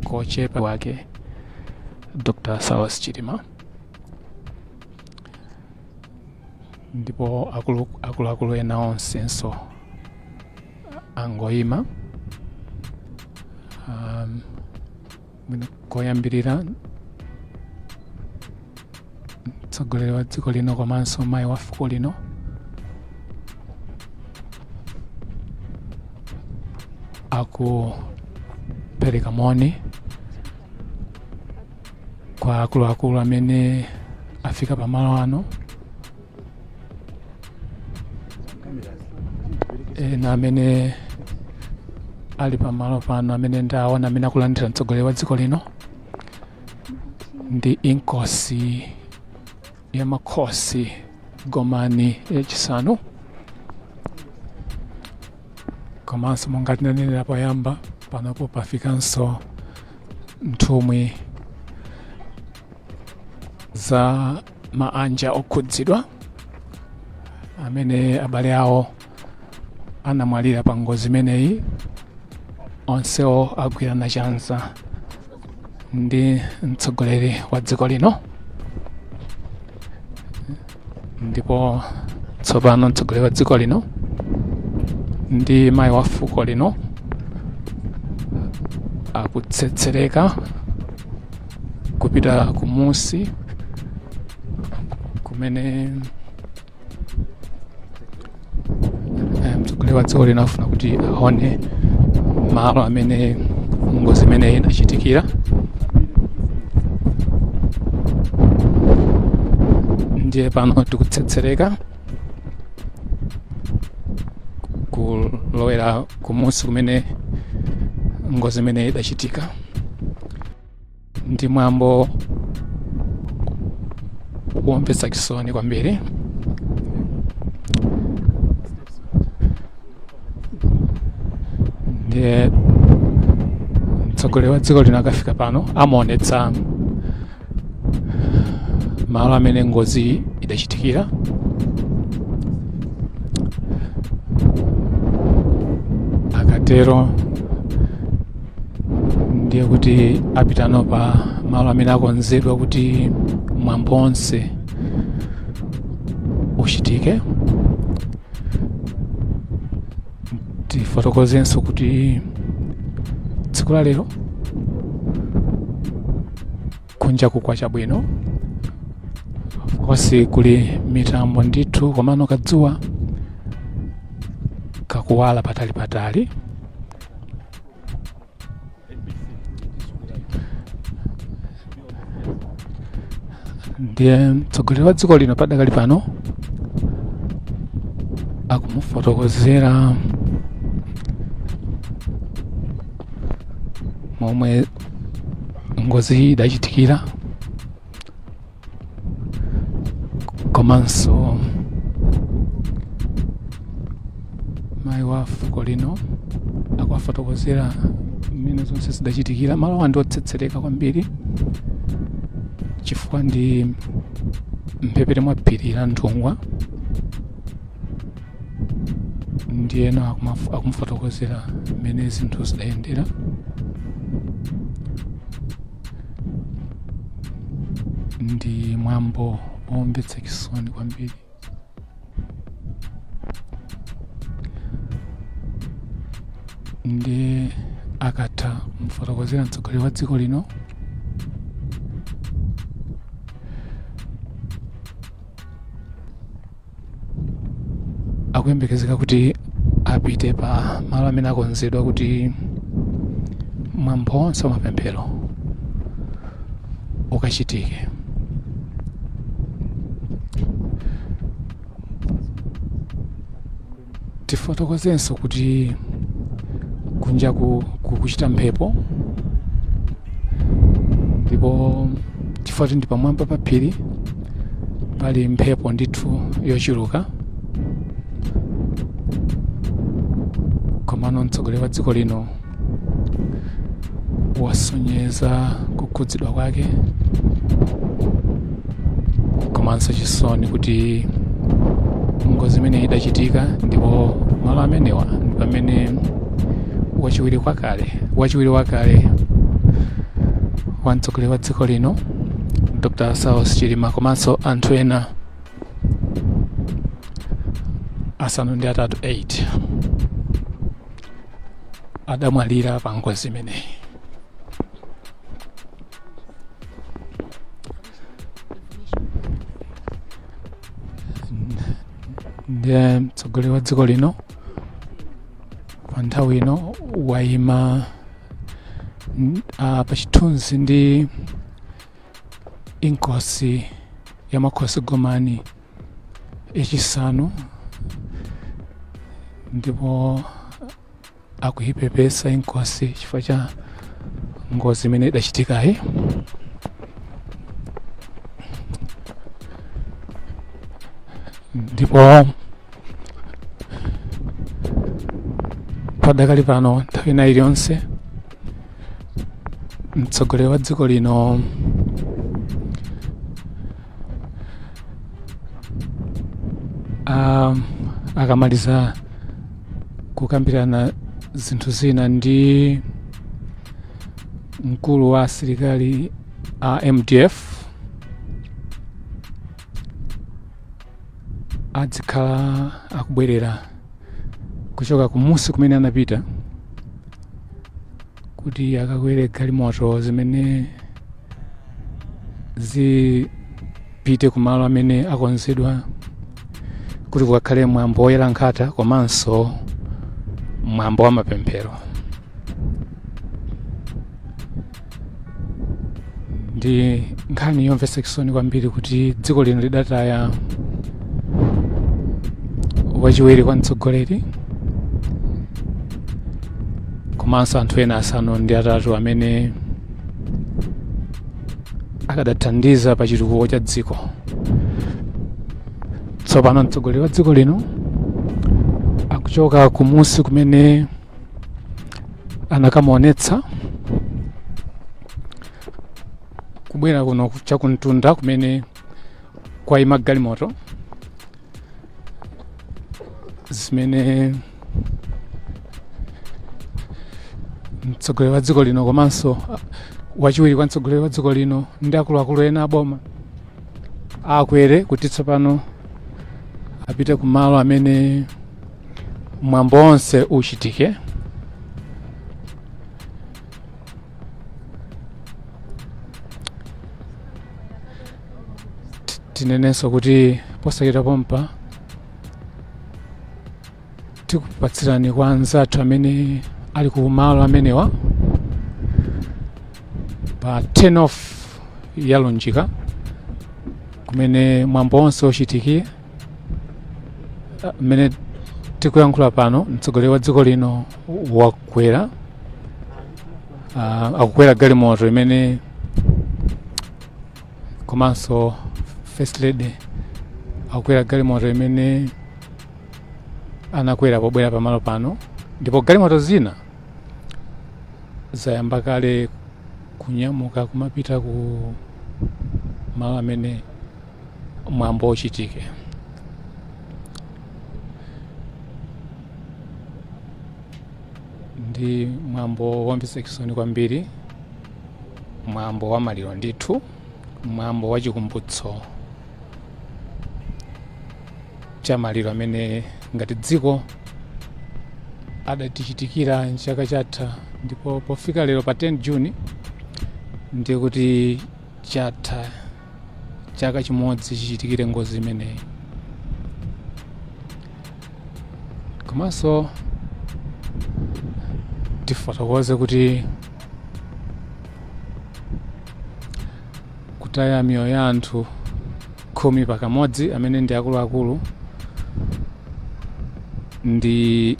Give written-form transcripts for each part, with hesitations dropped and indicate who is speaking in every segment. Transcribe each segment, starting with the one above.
Speaker 1: Kochepa wake Dr. Saulos Chilima ndipo akuluakulu ena onsenso angoyima. Mwina koyambirira mtsogoleri wa dziko lino komanso mayi wa fuko lino akupereka moni kwa akuluakulu amene afika pamalo ano, ena amene ali pamalo pano amene ndaona amene akulandira mtsogoleri wa dziko lino ndi Inkosi ya Makhosi Gomani yachisanu, komanso monga tinanenera poyamba, panopo pafikanso nthumwi za maanja okhudzidwa amene abale awo anamwalira pa ngozi imeneyi. Onsewo agwirana chanza ndi mtsogoleri wa dziko lino, ndipo tsopano mtsogoleri wa dziko lino ndi mayi wa fuko lino akutsetsereka kupita kumusi kumene mtsogoleri wa dziko lino afuna kuti aone malo amene ngozi imeneyi inachitikira. Ndiye pano tikutsetsereka kulowera kumusi kumene ngozi imeneyi idachitika. Ndi mwambo womvetsa chisoni kwambiri. Ndiye mtsogoleri wa dziko lino akafika pano amaonetsa malo amene ngozi idachitikira. Akatero ndiye kuti apitano pa malo amene akonzedwa kuti mwambo onse uchitike. Tifotokozenso kuti tsiku la lero kunja kukwacha bwino. Of course kuli mitambo ndithu, komano kadzuwa kakuwala patali patali. Ndiye mtsogoleri wa dziko lino padakali pano akumufotokozera momwe ngozi idachitikira komanso mayi wa fuko lino akuwafotokozera mmene zonse zidachitikira. Malowa ndi otsetsereka kwambiri chifukwa ndi mphepete mwa phiri la Nthungwa. Ndiyeno akumufotokozera mmene zinthu zidayendera. Ndi mwambo womvetsa chisoni kwambiri. Ndiye akatha kumufotokozera mtsogoleri wa dziko lino, akuyembekezeka kuti apite pa malo amene akonzedwa kuti mwambo wonse wa mapemphero ukachitike. Tifotokozenso kuti kunja kukuchita mphepo, ndipo chifukwa kuti ndi pamwamba pa phiri pali mphepo ndithu yochuluka. Komano mtsogoleri wa dziko lino wasonyeza kukhudzidwa kwake komanso chisoni kuti ngozi imene idachitika, ndipo malo amenewa ndi pamene Wachiwiri kwakale, wachiwiri wakale wa mtsogoleri wa dziko lino Dr Saulos Chilima komanso anthu ena 8 8 adamwalira pa ngozi imeneyi. Ndiye mtsogoleri wa dziko lino pa nthawi ino wayima pa chithunzi ndi inkosi ya makhosi Gomani yachisanu, ndipo akuyipepesa inkosi chifukwa cha ngozi imene idachitikayi. Ndipo padakali pano, nthawi ina iliyonse mtsogoleri wa dziko lino akamaliza kukambirana zinthu zina ndi mkulu wa asilikali a MDF, adzikhala akubwerera kuchoka kumusi kumene anapita kuti akakwere galimoto zimene zipite kumalo amene akonzedwa kuti kukakhale mwambo woyera nkhata komanso mwambo wa mapemphero. Ndi nkhani yomvetsa chisoni kwambiri kuti dziko lino lidataya wachiwiri kwa mtsogoleri komanso anthu ena 8 amene akadathandiza pa chitukuko cha dziko. Tsopano mtsogoleri wa dziko lino akuchoka kumusi kumene anakamuonetsa, kubwera kuno chakuntunda kumene kwayima galimoto zimene mtsogoleri wa dziko lino komanso wachiwiri kwa mtsogoleri wa dziko lino ndi akuluakulu ena aboma akwere kuti tsopano apite kumalo amene mwambo onse uchitike. Tinenenso kuti posachedwa pompa tikupatsirani kwa anzathu amene ali ku malo amenewa pa 10 off yalunjika kumene mwambo onse uchitike. Mmene tikuyankhula pano, mtsogoleri wa dziko lino wakwera, akukwera galimoto imene komanso First Lady akukwera galimoto imene anakwera pobwera pamalo pano, ndipo galimoto zina zayamba kale kunyamuka kumapita ku malo amene mwambo uchitike. Ndi mwambo womvetsa chisoni kwambiri, mwambo wa maliro ndithu, mwambo wa chikumbutso cha maliro amene ngati dziko adatichitikira mchaka chatha, ndipo pofika lero pa 10 Juni ndiye kuti chatha chaka chimodzi chichitikire ngozi imeneyi. Komanso tifotokoze kuti kutaya miyoyo ya anthu 10 pakamodzi amene ndi akuluakulu ndi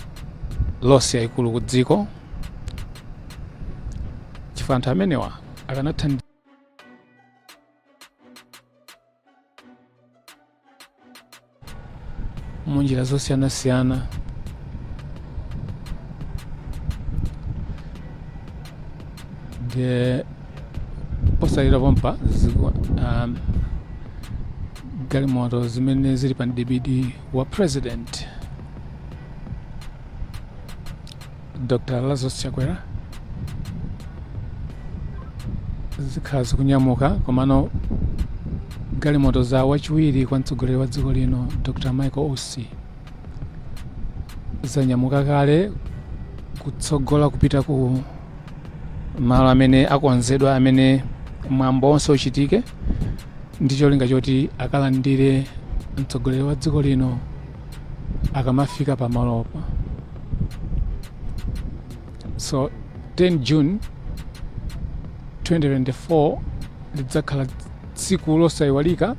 Speaker 1: loss yayikulu ku dziko, chifukwa anthu amenewa akanathandiza munjira zosiyanasiyana. Ndiye posachedwa pompa galimoto zimene zili pa mdipiti wa President Dr Lazarus Chakwera zikhala zikunyamuka, komano galimoto za wachiwiri kwa mtsogoleri wa dziko lino, Dr Michael Usi, zanyamuka kale kutsogola kupita ku malo amene akonzedwa amene mwambo onse uchitike, ndi cholinga choti akalandire mtsogoleri wa dziko lino akamafika pamalopo. So 10 June 2024 lidzakhala tsiku losayiwalika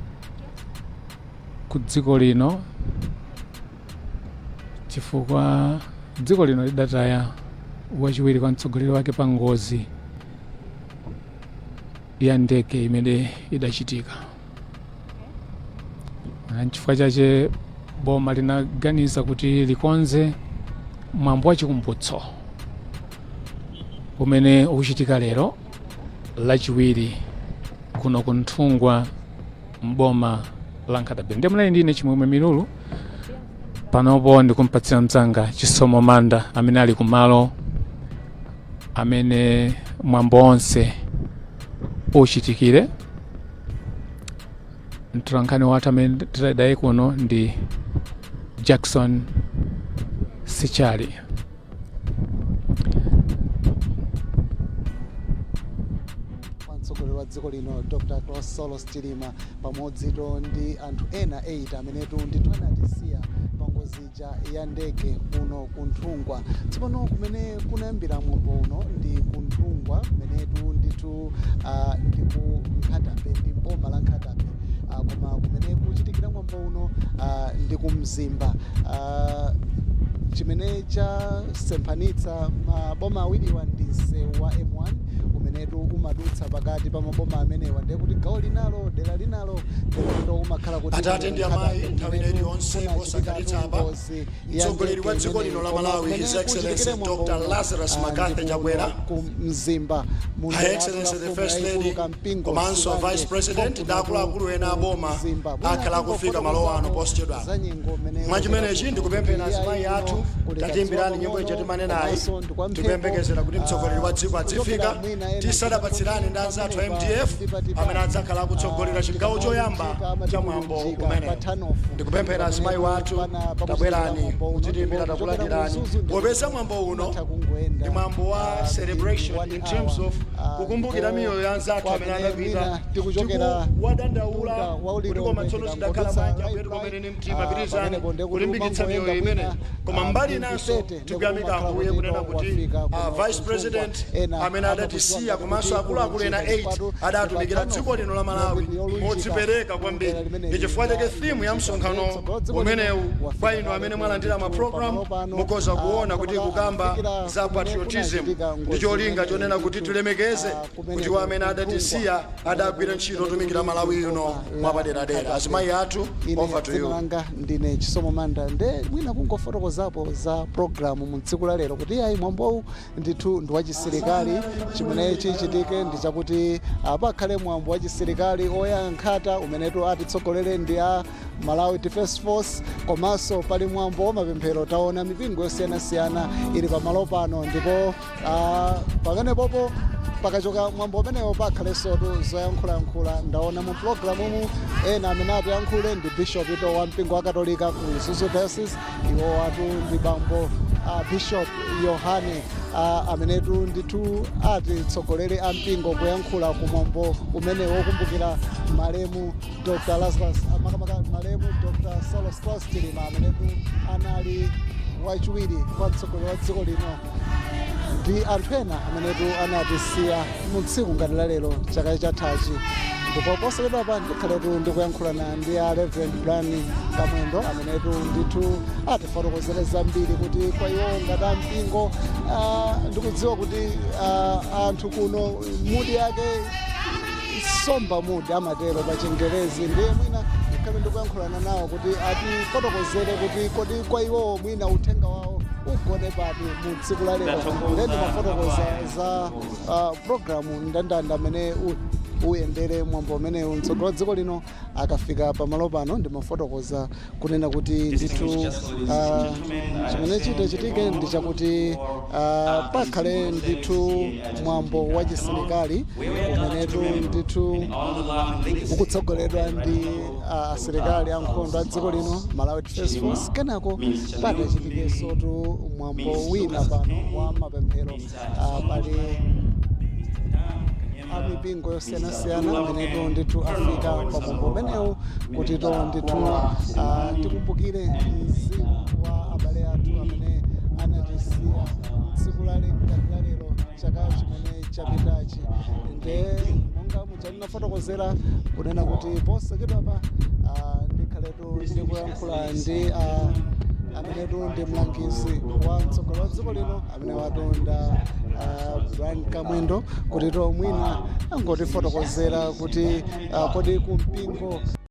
Speaker 1: ku dziko lino, chifukwa dziko lino lidataya wachiwiri kwa mtsogoleri wake pa ngozi ya ndege imene idachitika. Nchifukwa chache boma linaganiza kuti likonze mwambo wa chikumbutso umene ukuchitika lero Lachiwiri kuno ku Nthungwa, mboma la Nkhata Bay. Ndiye munali ndine Chimwemwe Milulu. Panopo ndikumpatsira mzanga Chisomo Manda amene ali kumalo amene mwambo onse uchitikire. Mtolankhani wathu amene titadaye kuno ndi Jackson Sichali.
Speaker 2: Mtsogoleri wa dziko lino, Dr Saulos Chilima, pamodzito ndi anthu ena 8 amenetu ndithu anatisiya pa ngozi ija ya ndege kuno ku Nthungwa. Tsopano kumene kunayambira mwambo uno ndi ku Nthungwa, kumenetu ndithu ndi ku Nkhata Bay, ndi boma la Nkhata Bay, koma kumene kuchitikira mwambo uno ndi ku Mzimba. Chimene chasemphanitsa maboma awiriwa ndi msewu wa M1 umenetu umadutsa pakati pa maboma amenewa. Ndiye kuti gawo linalo, dera linalo, ndikuti umakhala kuti
Speaker 3: Atate ndi amayi, nthawi ina iliyonse posakhalitsa apa, mtsogoleri wa dziko lino la Malawi, His Excellency Dr. Lazarus McCarthy Chakwera,
Speaker 2: ku Mzimba,
Speaker 3: Her Excellency the First Lady komanso Vice President ndi akuluakulu ena a boma akhala akufika malo ano posachedwa. Mwachimenechi ndikupemphera azimayi athu, tatiimbirani nyimbo ija timanenayi. Tikuyembekezera kuti mtsogoleri wa dziko adzifika tisadapatsirane ndi anzathu a MDF amene adzakhala akutsogolera chigawo choyamba cha mwambo umenewu. Ndikupemphera azimayi wathu, tabwerani kutitiimbira, takulandirani, popeza mwambo uno ndi mwambo wa celebration in terms of kukumbukira miyoyo ya anzathu amene anapita. Tikuwadandaula kuti koma tsono zidakhala bwanji kwetu kumene ni mtima. Pitirizani kulimbikitsa miyoyo imene. Koma mbali inanso tikuyamika Ambuye kunena kuti Vice President amene adatisiya komanso akuluakulu ena 8 adatumikira dziko lino la Malawi modzipereka kwambiri. Ndi chifukwa chake theme ya msonkhano umenewu, kwa inu amene mwalandira ma program, mukhoza kuona kuti kukamba za patriotism, ndi cholinga chonena kuti tilemekeze kuti iwo amene adatisiya adagwira ntchito otumikira Malawi ino mwapaderadera. Azimayi athu,
Speaker 2: Ine
Speaker 3: over to
Speaker 2: dzina
Speaker 3: you.
Speaker 2: langa ndine Chisomo Manda. Nde mwina kungofotokozapo za programu mu tsiku la lero, kuti iyayi, mwambowu ndithu ndi wachisilikali. Chimene chichitike ndi chakuti pakhale mwambo wachisilikali oya nkhata umenetu atitsogolere ndi a Malawi Defence Force, komanso pali mwambo wa mapemphero. Taona mipingo yosiyanasiyana ili pamalo pano, ndipo pamenepopo pakachoka mwambo umenewo pakhalensotu zoyankhulayankhula. Ndaona mu pulogalamumu ena amene atiyankhule ndi bishop ito wa mpingo wa Katolika ku Mzuzu Diocese. Iwo watu ndi bambo Bishop Yohane, amenetu ndithu atitsogolere ampingo kuyankhula kumwambo umene wokumbukira malemu Dr Lazarus, makamaka malemu Dr Saulos Klaus Chilima, amenetu anali wachiwiri kwa mtsogoleri wa dziko lino, ndi anthu ena amenetu anatisiya mu tsiku ngati la lero chaka chathachi. Ndipo posachedwapa ndikhaletu ndikuyankhulana ndi a Reverend Brian Kamwendo, amenetu ndithu atifotokozere zambiri kuti kwa iwo ngati ampingo. Ndikudziwa kuti anthu kuno mood yake somber mood amatero pa Chingerezi. Ndiye mwina ndikhale ndikuyankhulana nawo kuti atifotokozere kuti kodi kwa iwowo mwina uthenga wawo ugone pati mu tsiku la lero. Ndiye ndimafotokoza za programu ndandanda amene Uyendere mwambo umenewu, mtsogoleri wa dziko lino akafika pamalo pano, ndimafotokoza kunena kuti ndithu chimene chitachitike ndi chakuti pakhale ndithu mwambo wa chisilikali umenetu ndithu ukutsogoledwa ndi asilikali ankhondo a dziko lino, Malawi Defence Force. Kenako patachitikensotu mwambo wina pano wa mapemphero. Pali amipingo yosiyanasiyana amenetu ndithu afika pamwambo umenewu kuti ndithu tikumbukire mzimu wa abale athu amene anatisiya tsiku lale ngati la lero chaka chimene chapitachi. Nde monga muja ndinafotokozera kunena kuti posachedwapa ndikhaletu ndikuyankhula ndi amenetu ndi mlangizi wa mtsogoleri wa dziko lino, amene watonda Brian Kamwendo, kuti to mwina angotifotokozera kuti kodi kumpingo